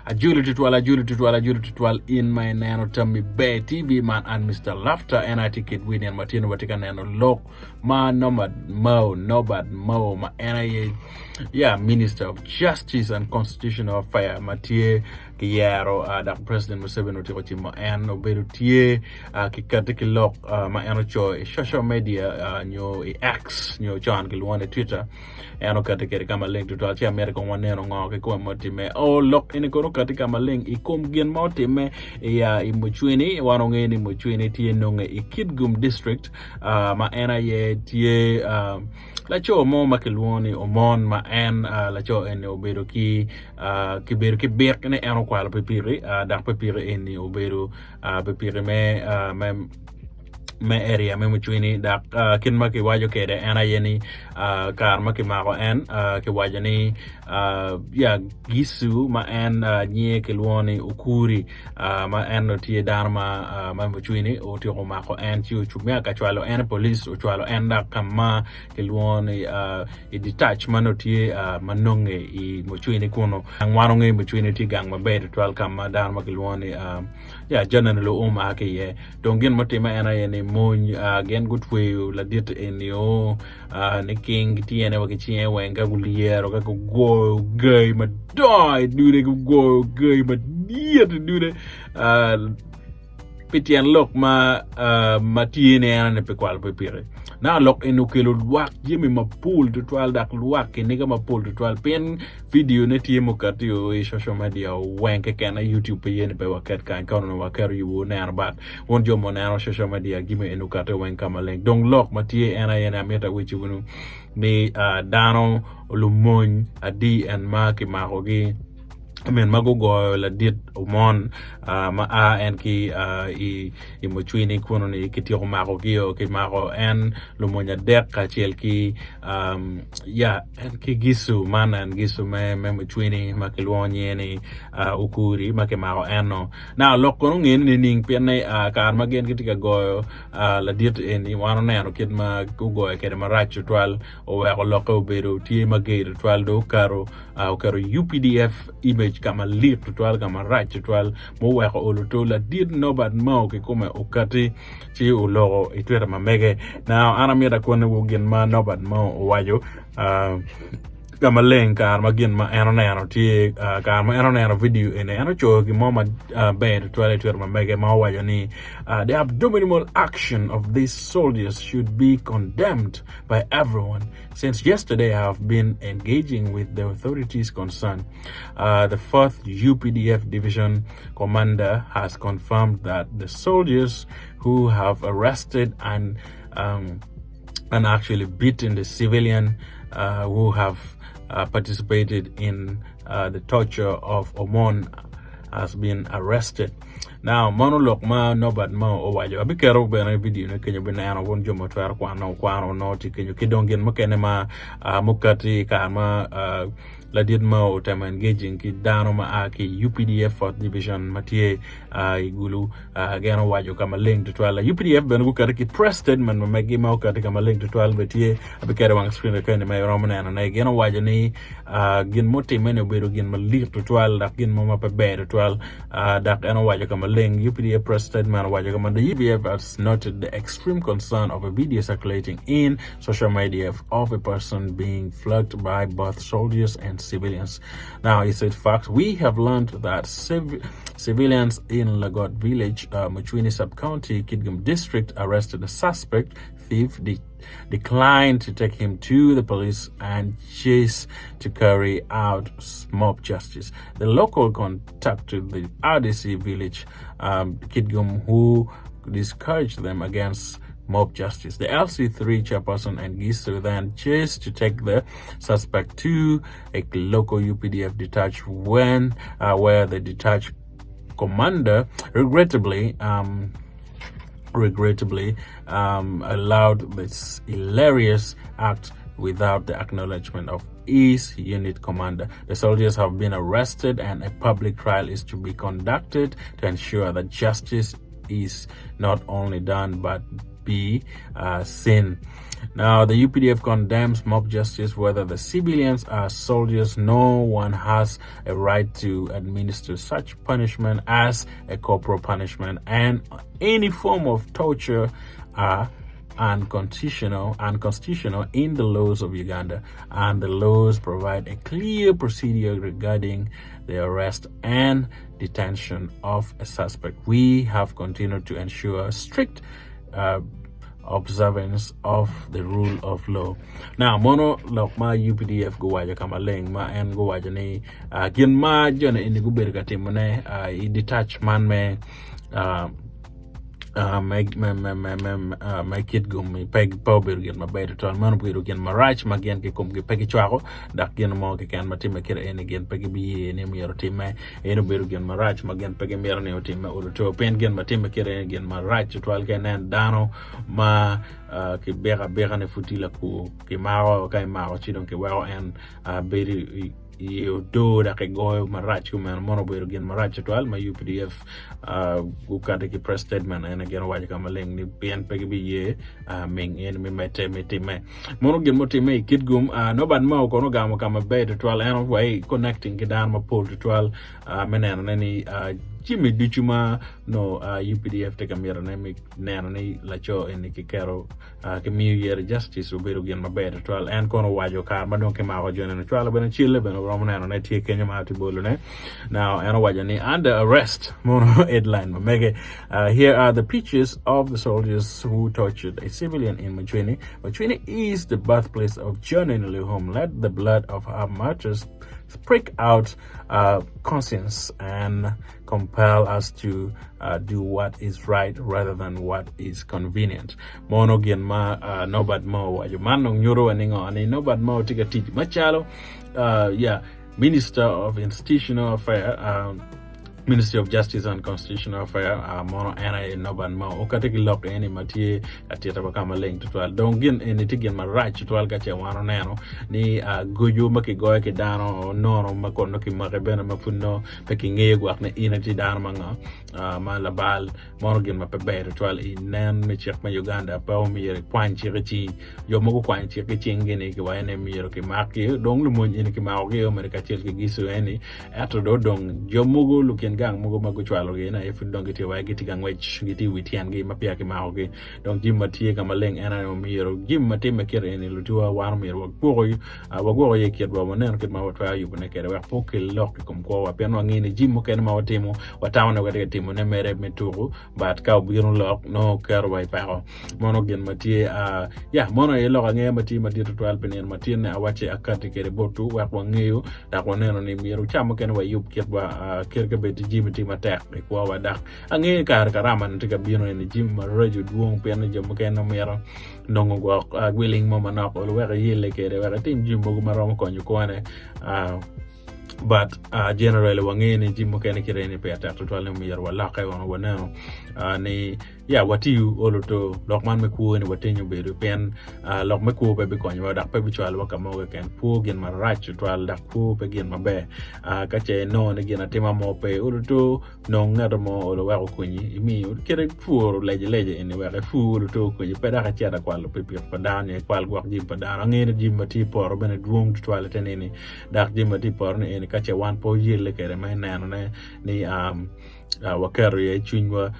Ajoli tutwal, ajoli tutwal, ajoli tutwal in ma ineno Tammi Ber TV man an Mister Laughter en aye tye kedwu i nino ma tye ni watye ka neno lok ma Nomad Mao, Norbert Mao ma en aye ya Minister of Justice and Constitutional Affair ma tye kiyero uh, dok President Museveni otyeko cimo en obedo tye uh, kikati ki lok uh, ma en ocoyo i social media uh, nyo i X nyo con kilwongo ni Twitter En okati kwede ka maleng tutwal ci amito kong waneno ngo kikome ma otimme. O lok eni kono okati ka maleng i kom gin ma otimme i, uh, i Mucwini. Wan ongeyo ni Mucwini tye nonge i Kitgum District uh, ma en aye tye uh, laco mo ma kilwongo ni Omon ma en uh, laco eni obedo ki uh, kibedo ki bik ni en okwalo pikipiki uh, dok pikipiki eni obedo uh, pikipiki me, uh, me me area me Mucwini dok uh, kit ma kiwaco kwede en aye ni uh, kare ma kimako en uh, kiwaco ni uh, ya Gisu ma en uh, nyinge kilwongo ni Okuri uh, ma en onongo tye dano ma, uh, ma Mucwini otyeko mako en ci ocung ka cwalo en i police ocwalo en dok ka ma kilwongo ni uh, i detach ma nongo tye uh, ma nonge i Mucwini kunu. Wan ongeyo Mucwini tye gang maber tutwal ka ma dano ma kilwongo ni uh, ya General Oum a ki iye. Dong gin mutimme en aye ni mony gin gutweyo ladit eni-o ni king ki tyene wa ki cinge weng ka gulyero ka gugoyo gai madongo i dude gugoyo gai madit i dude pi tyen lok ma ma tye ni en ni pi kwalo pikipiki. Naka lok eni okelo lwak jami mapol tutwal dok lwak kiniga mapol tutwal pien Video ne tye mukati o i social media weng keken a YouTube pe yeni pe waket kany ka onongo waketo yubu neno but wun jo mo neno social media gime en okate weng ka maleng dong lok ma tye en aye ni amito awici wunu ni uh, dano lumony adi en ma kimakogi I mean, ma gugoyo ladit Omon uh, ma a en ki uh, i, i Mucwini kunu ni kityeko makogi o kimako en lumony adek kacel ki um, ya en ki Gicu man en Gicu me, me Mucwini ma kilwongo nyinge ni uh, Okuri ma kimako en-no. Now lok kono ongene nining pien ni uh, kare ma gin gitye ka goyo uh, ladit eni wan oneno kit ma gugoyo kwede marac tutwal oweko lokke obedo tye mager tutwal dong okato uh, oketo UPDF image ka malit tutwal ka marac tutwal muweko oluto ladit Norbert Mao kikome okati ci oloko i Twitter ma mege. Now an amito akwaniwu gin ma Norbert Mao owaco uh, ka maleng kare ma gin ma en oneno tye uh, kare ma en oneno video eni en ocoyo gin mo ma uh, ber tutwal i Twitter ma mege ma owaco ni uh, the abdominal action of these soldiers should be condemned by everyone since yesterday I have been engaging with the authorities concerned uh, the 4th UPDF division commander has confirmed that the soldiers who have arrested and um, and actually beaten the civilian uh, who have uh, participated in uh, the torture of Omon has been arrested. Now, mano lok ma Norbert Mao owaco, abiketo bene video ne kenyo bineno wun jo ma twero kwano kwano no tye kenyo ki dong gin mukene ma uh, mukati kare ma uh, Ladit Mao otemo engaging ki dano ma a ki UPDF 4th Division ma tye uh, i Gulu. Uh, gen owaco ka maleng tutwal. UPDF bene gukati ki press statement ma megi ma okati ka maleng tutwal be tye abiketo wang screen kene ma iromo neno ne. Gin owaco ni uh, gin mutimme ni obedo gin malit tutwal dok gin mo ma pe ber tutwal. Uh, dok en owaco ka maleng UPDF press statement owaco ka ma the UPDF has noted the extreme concern of a video circulating in social media of a person being flogged by both soldiers and civilians. Now, he said, facts, we have learned that civ civilians in Lagot village, uh, Mucwini sub-county, Kitgum district, arrested a suspect thief, de declined to take him to the police and chase to carry out mob justice. The local contacted the RDC village, um, Kitgum, who discouraged them against mob justice. The LC3 chairperson and Gisu then chased to take the suspect to a local UPDF detach when uh, where the detached commander regrettably um, regrettably um, allowed this hilarious act without the acknowledgement of his unit commander. The soldiers have been arrested and a public trial is to be conducted to ensure that justice is not only done but be uh, seen. Now, the UPDF condemns mob justice whether the civilians are soldiers. No one has a right to administer such punishment as a corporal punishment and any form of torture are unconstitutional, unconstitutional in the laws of Uganda, and the laws provide a clear procedure regarding the arrest and detention of a suspect. We have continued to ensure strict uh, observance of the rule of law. Now, mono lok ma UPDF guwaco ka maleng ma en guwaco ni uh, gin ma jone eni gubedo ka timone uh, i detach man me uh, uh, me, me, me, me, me, uh, me Kitgum pe, pe obedo gin maber tutwal. Meno obedo gin marac ma gin kikomgi pe gicwako dok gin mo keken ma timme kite eni gin pe gibiye ni myero otimme. En obedo gin marac ma gin pe gimito ni otimme odoto pien gin ma timme kite eni gin marac tutwal ka inen dano ma uh, kibiko abika ni pud tye lakwo kimako ka imako ci dong kiweko en uh, bedo i i odo dok kigoyo marac kumeno mono obedo gin marac tutwal ma UPDF uh, gukati ki press statement ene gin owaco ka maleng ni pien pe gibiye uh, ming en me medde me timme Mono gin mutimme i Kitgum, uh, Norbert Mao kono ogamo ka maber tutwal. En owai connecting ki dano mapol tutwal uh, me nenone ni uh, jami ducu ma no uh, UPDF tye ka mitone me neno ni laco eni kiketo uh, kimiyo yere justice obedo gin maber tutwal. En kono owaco kare ma dong kimako jone no cwalo bene cille bene romo nenone tye kenyo ma atye bolone. Now en owaco ni under arrest mono headline ma mege. Uh, here are the pictures of the soldiers who tortured a civilian in Mucwini. Mucwini is the birthplace of John Luhum. Let the blood of our martyrs prick out uh, conscience and compel us to uh, do what is right rather than what is convenient. Mono gin ma uh, Norbert Mao waco. Man dong nyuto wa ni ngo ni Norbert Mao tye ka tic macalo uh, yeah, Minister of Institutional Affairs um, Ministry of Justice and Constitutional Affairs uh, mono en aye Norbert Mao okati ki lok eni ma tye ka tito wa ka maleng tutwal. Dong gin eni tye gin marac tutwal ka ce wan oneno ni uh, gojo ma kigoyo ki dano nono ma kono kimaki bene ma pud nongo pe kingeyo gwok ni in itye dano ma ngo uh, ma labal mono gin ma pe ber tutwal i nen me cik me Uganda pe omyero ikwany cik i cingi. Jo mogo kwanyo cik ki cinggi ni kiwaco ni myero kimakgi dong lumony eni kimakogi omyero kacel ki gicu eni Ento do dong jo mogo lukin gang mogo ma gucwalogi aye pud dong gitye wai gitye ka ngwec gitye i wi tyengi ma peya kimakogi. Dong jami ma tye ka maleng en aye omyero jami ma timme kit eni lutiwa wan omyero wagwoko wagwoko iye kitwa waneno kit ma watwero yubone kwede wek pe okel lok i kom kwowa pien wangeyo ni jami mukene ma watimo watamo ni watye ka timone mere me tuku but ka obino lok nongo ketowa i peko. Mono gin ma tye ya mono aye lok angeya ma tye madit tutwal pi nino matin-ni awacci akatti kwede botwu wek wangeyo dok waneno ni myero ca mukene wayub kitwa kit ka bed jami tye matek i kwowa dok angeyo kare karama-ni tye ka bino eni jami maraco dwong pien ni jo mukene mito nongo gwok gwiling mo manok olo wek eyelle kwede wek etim jami mogo ma romo konyo kwone. But uh, generally wangeyo ni jami mukene kite ni pire tek tutwal ni myero walokke wunu waneno uh, ni ya watiyo olo to lok man me kwo ni watenyo bedo pien uh, lok me kwo pe bikonyowa dok pe bicwalowa ka mo keken kwo gin marac tutwal dok kwo pe gin maber uh, ka ce inongo ni gin atima mo pe olo to Nong ngat mo olo wek okonyi imiyo kite puro leje leje eni wek ipur olo to okonyi pe dok icit akwalo pikipiki pa dano nyo ikwal gwok jami pa dano. Angeyo ni jami ma tye i poto bene dwong tutwal ite nini dok jami ma tye i poto ni eni ka ce wan pe oyelle kwede me neno ne ni waketo iye cwinywa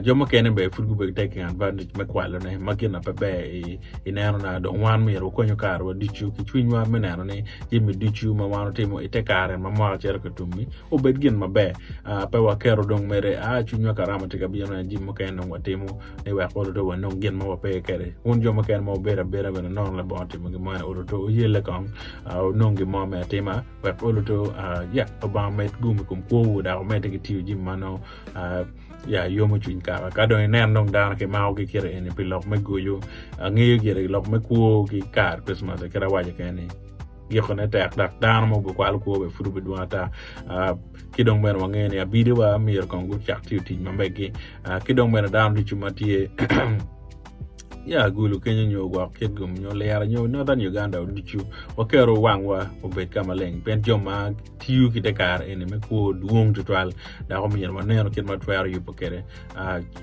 jo mukene bene pud gubedo taking advantage me kwalo ne ma gin na pe ber i neno na dong wan myero wakonyu karewa ducu ki cwinywa me neno ni jami ducu ma wan watimo ite kare ma mwaka cito ka tum-mi obed gin maber. Pe waketo dong mere a cwinywa karama tye ka bino ni jami mukene dong watimo ni wek olo to wanong gin ma wape kwede. Wun jo mukene ma wubedo abeda bene nono labongo timo gin mo ni olo to wuyelle kong wunong gin mo me atima wek olo to ya Lubanga omed gum i kom kwowu dok wumedde ki tiyo jami ma nongo ya yomo cwiny kaka. Ka dong inen dong dano kimakogi kite eni pi lok me goco angeyo gire lok me kwo ki kare Christmas kit awaco kene ni gikone tek dok dano ma obikwalo kwo bene pud obidwong ata. Ki dong bene wangeyo ni abidewa myero kong gucak tiyo tic ma meggi. Ki dong bene dano ducu ma tye. Ya Gulu kenyo nyo gwok Kitgum nyo Lira nyo Northern Uganda ducu waketo wangwa obed ka maleng pien jo ma tiyo ki tekare eni me kwo dwong tutwal dok omyero waneno kit ma twero yubo kwede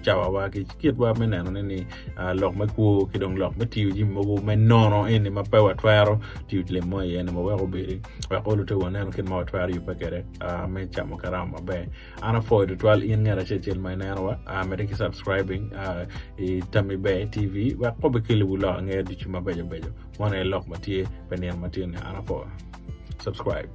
cawawa ki kitwa me nenone ni lok me kwo ki dong lok me tiyo jami mogo me nono eni ma pe watwero tiyo lim mo iye ni wawek obedi wek olo te waneno kit ma watwero yubbe kwede me camo karama maber. An apwoyo tutwal in ngat acel acel ma inenowa medde ki subscribing i Tammi Ber TV wek wabikeliwu lok angeya ducu mabeco beco. Meno aye lok ma tye pi nino matin-ni. An apwoyo. Subscribe.